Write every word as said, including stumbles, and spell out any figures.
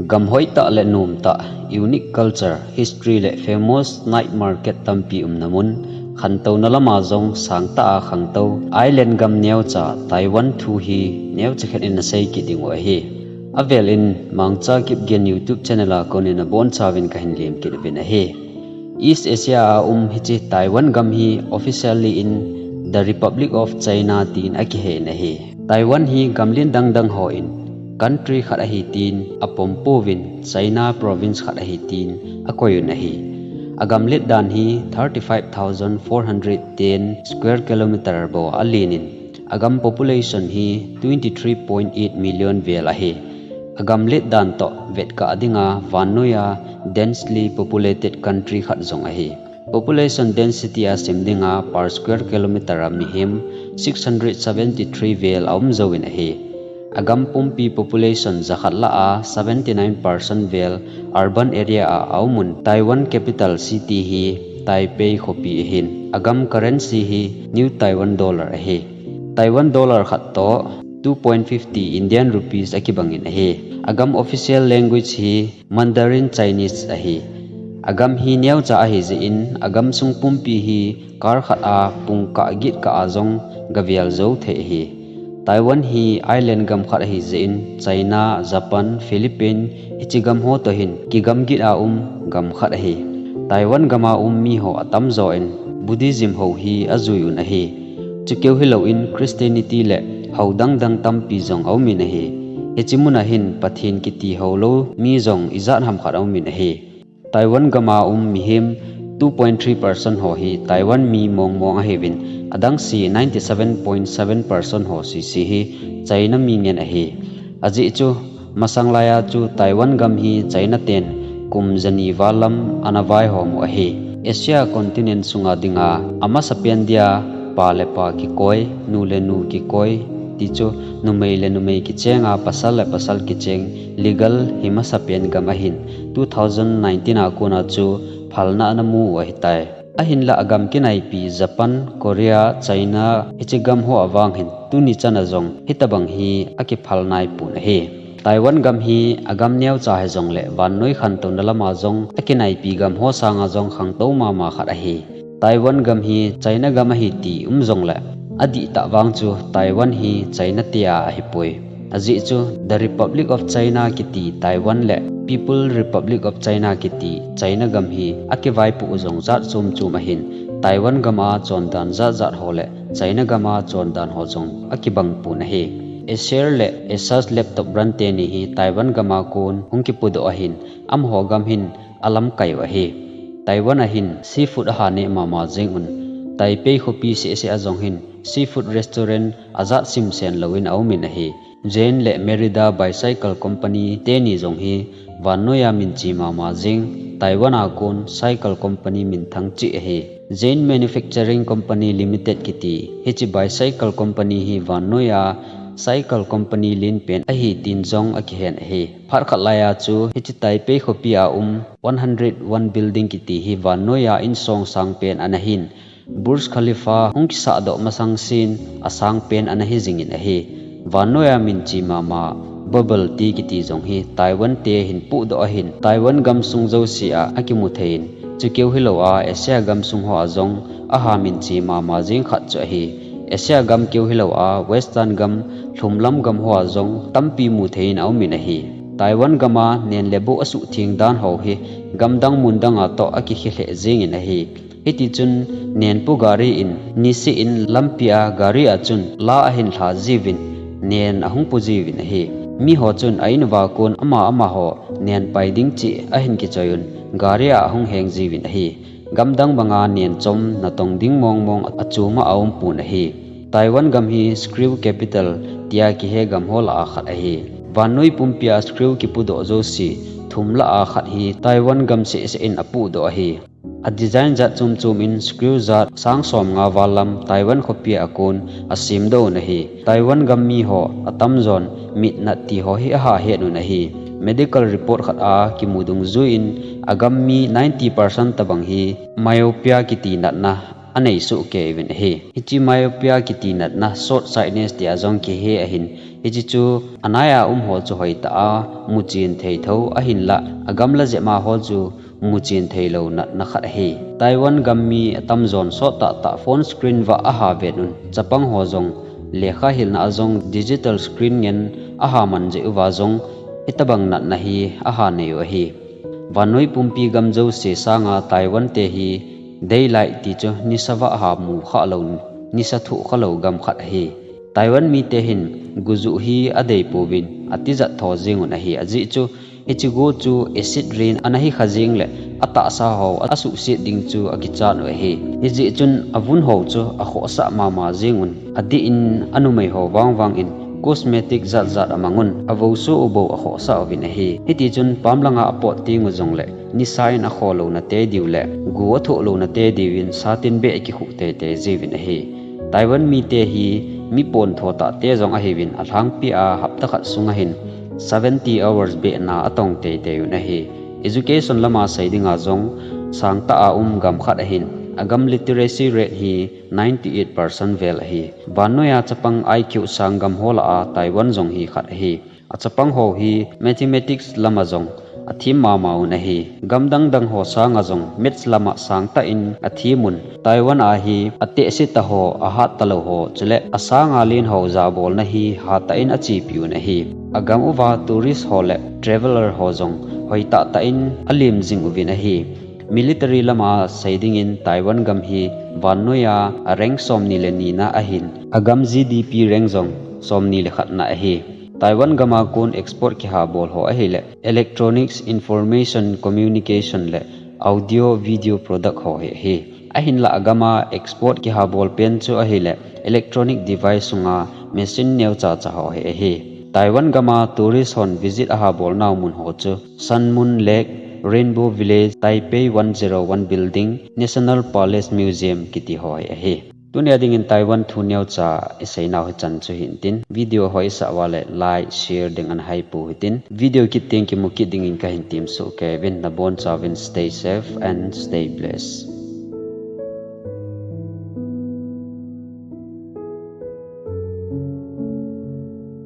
Gam hoitah le nomtah, unique culture, history le famous night market tampi umna mun, khantouna lama jong sangtah a khangtou, island gam neocha Taiwan thu hi neocha khat in nasei kit ding u ahi. Avel in Mangcha Kipgen YouTube channel a konin abonchauvin kahin lem kit uvin ahi. East Asia a um hiche Taiwan gam hi officially in The Republic of China tin akihen ahi. Taiwan hi gamlen dangdang hon country khat ahi tin apom pouvin China province khat ahi tin akoiyun ahi. Agamlet dan hi thirty-five thousand four hundred ten square kilometer bou alen in, agam population hi twenty-three point eight million vel ahi. Agamlet dan toh vetkah dinga vannoiya densely populated country khat jong ahi. Population density a sim dinga per square kilometer a mihem six hundred seventy-three vel aum jouvin ahi. Agam pumpi population jakhat lah a seventy-nine percent vel urban area a aumun, Taiwan capital city hi Taipei khopi ahin. Agam currency hi New Taiwan dollar ahi. Taiwan dollar khat toh two point fifty Indian rupees akibangin ahi. Agam official language hi Mandarin Chinese ahi. Agam hi neocha ahi jeh in, agamsung pumpi hi car khat a pung kah get kah a jong gavel jou thei ahi. Taiwan hi island gam khat ahi jeh in, China, Japan, Philippines, hiche gam ho toh hin kigam get a um gam khat ahi. Taiwan gam a um mi ho atamjo in Buddhism ho hi ajui un ahi. Chukeu hilou in Christianity le ho dangdang tampi jong aumin ahi. Hiche mun a hin Pathen kiti ho lou mi jong ijat ham khat aumin ahi. Taiwan gam a um mihem two point three percent ho hi Taiwan mi mong mong ahiuvin, adang se ninety-seven point seven percent ho sese hi China mi ngen ahi. Ajeh chu, masang laiya chu Taiwan gam hi China ten kum jani val lam ana vaihom u ahi. Asia continent sunga dinga amasapen dia pa le pa kikoi, nu le nu kikoi, ti chu numei le numei kichenga pasal le pasal kicheng legal hi masapen gam ahin, two thousand nineteen a kona chu phalna ana mu u ahitai. Ahinlah agam kinaipi Japan, Korea, China, hiche gam ho avang hin tuni chan a jong hitobang hi akiphal naipon ahi. Taiwan gam hi agam neocha hijongle vannoi khantouna lama jong akinaipi gam ho sanga jong khangtou mama khat ahi. Taiwan gam hi China gam ahi ti um jongle, adihtah vang chu Taiwan hi China te a ahipoi. Ajeh chu The Republic of China kiti Taiwan le People Republic of China kiti China gam hi akivaipoh u jong jat chom chom ahin, Taiwan gam a chondan jat jat ho le China gam a chondan ho jong akibang pon ahi. Acer le Asus laptop brand teni hi Taiwan gam a kon hung kipudoh ahin, amaho gam hin alamkai u ahi. Taiwan a hin seafood aha neh mama jeng un, Taipei khopi seh seh a jong hin seafood restaurant ajat simsen louvin aumin ahi. Jane le Merida Bicycle Company teni jong hi vannoiya minche mama jeng, Taiwan a kon cycle company minthang cheh ahi. Jane Manufacturing Company Limited kiti hiche bicycle company hi vannoiya cycle company lenpen ahi tin jong akihen ahi. Phat khat laiya chu hiche Taipei khopi a um one hundred one building kiti hi vannoiya insong sangpen ana hin, Burj Khalifa hung kisahdoh masang sen asangpen ana hi jingin ahi. Vannoiya minche mama bubble tea kiti jong hi Taiwan te hin pudoh ahin, Taiwan gamsung jouse a akimu thei in, chukeu hilou a Asia gamsung ho a jong aha minche mama jeng khat chu ahi. Asia gam keu hilou a Western gam, lhumlam gam ho a jong tampi mu thei in aumin ahi. Taiwan gam a nen le boh asuhtheng dan ho hi gamdang mundang a toh akikhe lheh jengin ahi. Hitichun nenpu gari in niseh in lampi a gari a chun la ahin lha jiuvin, nen ahung pu jiuvin ahi. Miho chun a in uva kon ama amaho nen pai ding cheh ahin kichoi un, gari a ahung heng jiuvin ahi. Gamdang banga nen chom natong ding mong mong achom a aumpon ahi. Taiwan gam hi screw capital tia kihe gam ho lah a khat ahi. Vannoi pumpi a screw kipudoh jouse thum lah a khat hi Taiwan gam seh seh in apudoh ahi. A design jat chom chom in screw jat sang somnga val lam Taiwan khopi a kon asemdoh un ahi. Taiwan gam miho atamjon mit nat ti ho hi aha het un ahi. Medical report khat a kimu dungjuiyin agam mi ninety percent tobang hi myopia kiti natna anei soh kei uvin ahi. Hiche myopia kiti natna short sightedness tia jong kihe ahin, hiche chu anai a um ho chu hoitah a muchen thei tho ahinla agamla jep a ho chu muchen theilou natna khat ahi. Taiwan gam mi atamjon sot tahtah phone screen vah aha vet un, chapang ho jong lekha hilna a jong digital screen ngen aha man jeh uva jong hitobang natna hi aha nei u ahi. Vannoi pumpi gam jouse sanga Taiwan te hi daylight ti chu nisa vah a mu khalou, nisa thoh khalou gam khat ahi. Taiwan mite hin gujuh hi adei pouvin, atijat tho jeng un ahi. Ajeh chu hiche gu chu acid rain ana hi kha jeng le atahsa ho asuhset ding chu akichat u ahi. Hijeh chun avun ho chu akhohsah mama jeng un, adih in anumei ho vangvang in cosmetic jatjat amang un, avou so u bou akhohsah uvin ahi. Hitichun pam langa apot teng u jongle nisa in akho louna te diu le gu athoh louna te diuvin satin beh akikhuh teitei jiuvin ahi. Taiwan mite hi mi pontho tah te jong ahiuvin, alhangpi a hapta khat sunga hin seventy hours behna atong teitei un ahi. Education lama sei dinga jong sangtah a um gam khat ahin, agam literacy rate hi ninety eight percent vel ahi. Vannoiya chapang I Q sang gam ho lah a Taiwan jong hi khat ahi. Achapang ho hi mathematics lama jong athem mama un ahi. Gam dangdang ho sanga jong maths lama sangtah in athem un. Taiwan a hi atehse ta ho, ahat talou ho, chule asanga len ho jabolna hi hatah in achepi un ahi. Agam uva tourist ho le traveller ho jong hoitah tah in alem jing uvin ahi. Military lama sei dingin Taiwan gam hi vannoiya a rank somni le nina ahin, agam G D P rank jong somni le khatna ahi. Taiwan gama kon export kihabol ho ahile electronics, information, communication le audio video product ho hi ahi. Ahinla agama export kihabol pen chu ahile electronic device sunga machine neocha cha ho hi ahi. Taiwan gama tourist hon visit ahabol nau mun ho chu Sun Moon Lake, Rainbow Village, Taipei one zero one Building, National Palace Museum kiti ho hi ahi. Tunia dingin Taiwan thu neocha isei nau hichan chu hintin, video hoisah uva le like, share ding ana haipu hitin, video kit teng kimu kit dingin kahin temsoh kei uvin, nabonchauvin stay safe and stay blessed.